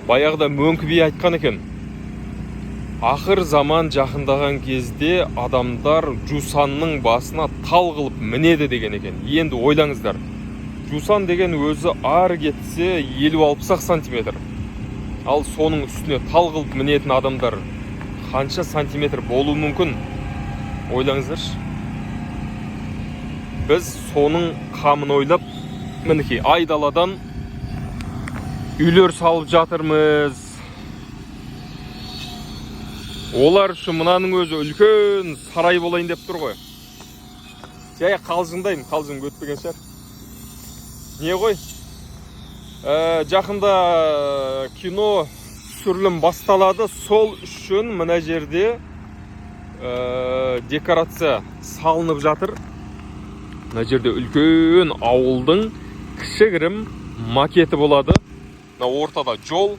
Баяғыда Мөңкі би айтқан екен: ақыр заман жақындаған кезде адамдар жусанның басына тал қылып мінеді деген екен. Енді ойлаңыздар, жусан деген өзі ары кетсе 50-60 ақ сантиметр, ал соның үстіне тал қылып мінетін адамдар қанша сантиметр болуы мүмкін, ойлаңыздаршы. Біз соның қамын ойлап, мінекей, айдаладан үйлер салып жатырмыз. Олар үшін мынаның өзі үлкен сарай болайын деп тұр ғой. Жай қалжыңдаймын, қалжың өтпеген шығар. Не ғой, жақында кино түсірілім басталады. Сол үшін мына жерде декорация салынып жатыр. Мына жерде үлкен ауылдың кішігірім макеті болады. Мына ортада жол.